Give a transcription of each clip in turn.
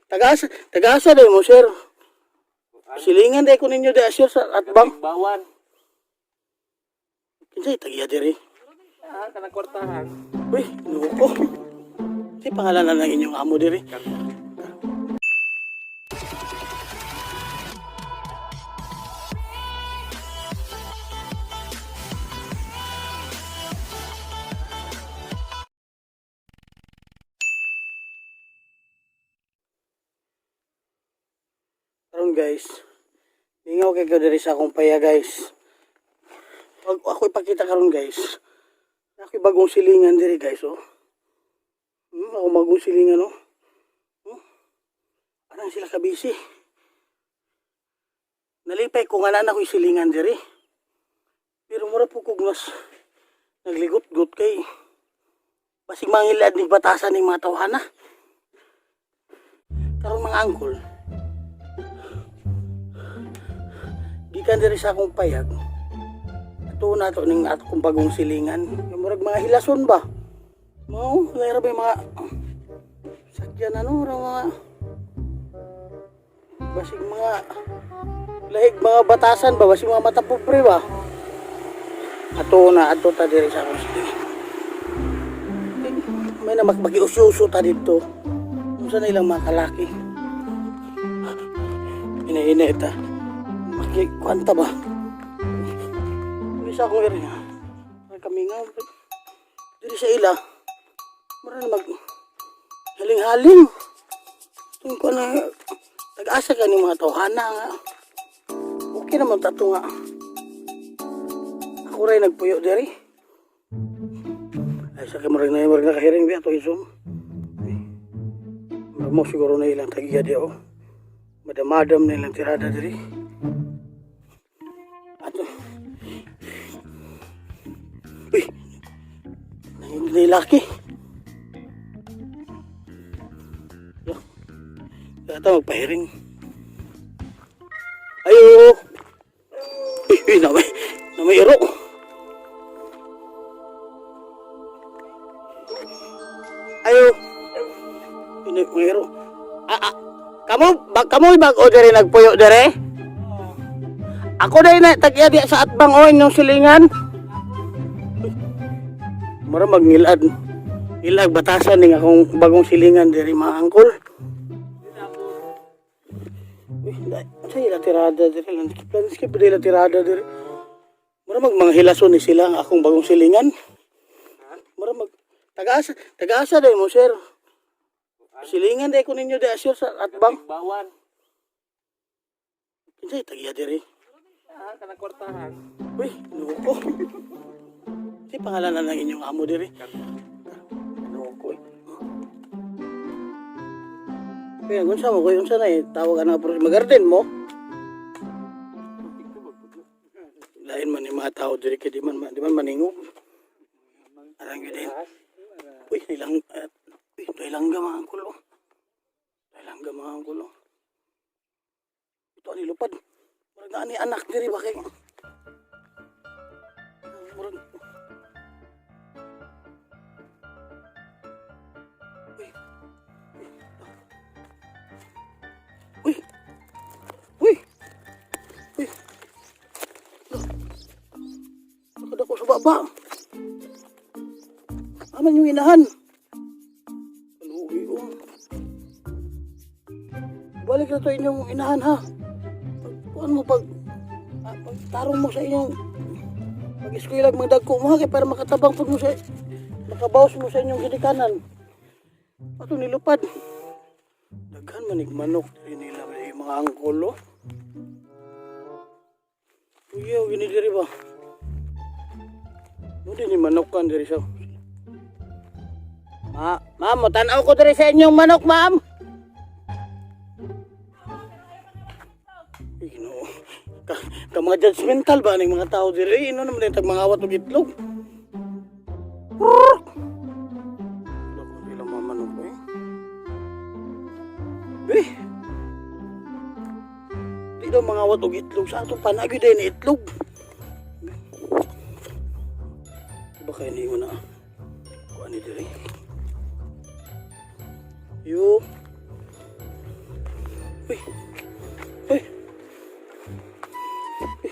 Tagasa, tagasa day mo, sir. Silingan day ko ninyo day, sir, sa atbang. Bawan. Kinsay tagiya diri? Ah, kanang kwartahan. Uy, nuko. Si pangalan na ng inyong amo diri. Karon guys, mingaw kay ko diri sa akong paya, guys. Pag ako ipakita karon, guys. Ako'y bagong silingan diri, guys, oh. Ako bagong silingan, oh. Parang sila kabisi. Nalipay ko nga na ako'y silingan diri. Pero mura po kog mas nagligot-got kay basig mangilad ni batasan ni mga tawhana. Karon mga angkol, gikan diri sa akong payag, ato na to ning ato kong bagong silingan. Yung murag mga hilason ba? Mao, mayroon ba yung mga sakyan ano, murag mga basig mga lahig mga batasan ba, basig mga mata pobre ba? Ato na, ato ta diri sa akong silingan. Eh, may na magpakiuso-uso ta dito. Unsa na ilang mga kalaki? Ina-ina ita. Makikwanta ba? Diri sa akong area. Ay kami nga. Diri sa ila. Mura na mag haling-haling. Tung ko na tag-asa ka ni mga tawhana nga. Okay naman tato nga. Ako rin nagpuyo diri. Ay sa kay murag na murag nakahiring biya to isum. Murag mo siguro na ilang tagiya di oh. Madam-madam na ilang tirada diri. Ato. Uy. Nangilaki. Yata magpahiring. Ayo. Uy, uy, namay, namay iro. Ayo. Uy, may iro. Ah, ah. Kamo, ba, kamo bag-o dere nagpuyo dere? Ako dahil na tagya di sa atbang o inyong silingan. Mura magngilad. Ilag batasan ning akong bagong silingan diri mga angkol. Uy, sa ila tirada diri, landscape landscape diri ila tirada diri. Mura mag mga hilason ni sila ang akong bagong silingan. Mura mag tagaasa tagaasa day mo, sir. Silingan day ko ninyo day, sir, sa atbang. Bawan. Kinsay tagiya diri? Ah, kanang kwartahan. Uy, nuko. Si pangalan na ng inyong amo diri. Nuko eh. Kaya kung sa mo, kung unsa na eh, tawag ka na pro magarden mo. Lain man yung mga tao diri kay di man maningog. Arang gyud din. Uy, ilang uy, ilangga mga angkulo. Ilangga mga angkulo. Ito ani lupad. Murag na ani anak diri ba kay Murag. Uy. Uy. Uy. Uy. Nakada ko sa baba. Aman yung inahan. Kaluhi, oh. Balik na to inyong inahan ha. Pag, kuan mo pag, ah, pag tarong mo sa inyong pag-eskwilag magdagko mo ha kay para makatabang pud mo sa makabawas mo sa inyong ginikanan. Ato nilupad. Daghan manig manok diri nila diri mga angkolo. Uyaw gini diri ba? Mo din ni manok kan diri sa. Ma, ma'am, mo ko diri sa inyong manok, ma'am. Ay, Ginoo. Ka mga judgmental ba ning mga tao diri? Ino naman din tag mga awat og itlog. Prrrk! Loko ilang mga manok eh. Eh. Di daw mga awat og itlog sa atong panagyo din itlog. Baka hindi mo na kuan ni diri. Yo. Uy. Uy. Uy.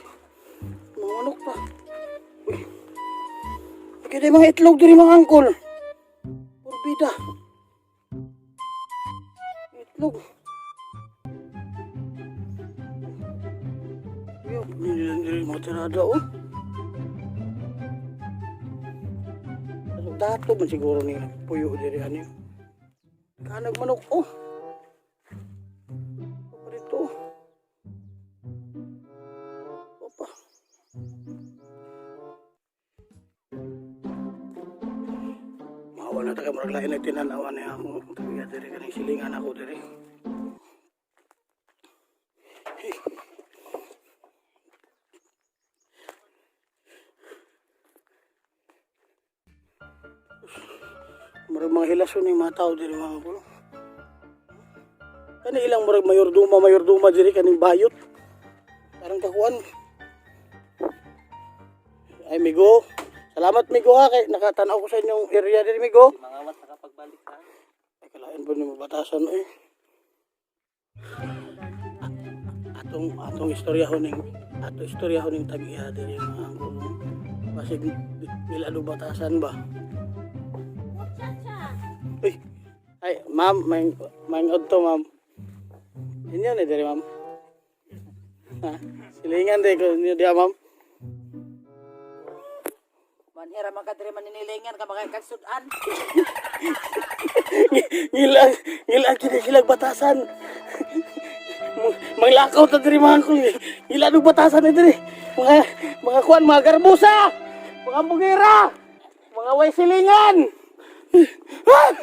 Mga manok pa. Uy. Okay, di mga itlog diri, mga angkol. Purbida. Itlog. Yo, hindi diri mga tirada oh. Dato man siguro ni puyo diri ani. Kanag manok oh. Opa dito. Oh. Opa. Mawa na taga murag lain na tinanawan niya ako. Tagiya diri kaning silingan ako diri. Hey. Murag mga hilason yung mga tao diri, mga kulo. Kani ilang murag mayorduma mayorduma diri kaning bayot. Parang kakuan. Ay, migo. Salamat, migo, ha, kay nakatanaw ko sa inyong area diri, migo. Mangawas nakapagbalik ha. Ay, kalain po ni mabatasan eh. Atong atong istorya ho ning atong istorya ho ning tag-iya diri, mga angkulo. Basig nila batasan ba? Uy. Ay, ma'am, may to, ma'am. Inyo ni diri, ma'am. Ha? Silingan di ko inyo diya, ma'am. Manhira man ka diri maninilingan ka mga kagsudan. Ngila ngila kini sila batasan. Manglakaw ta diri, mga angkol. Ngila og batasan na diri. Mga kuan, mga garbusa, mga bugira, mga way silingan. Ah!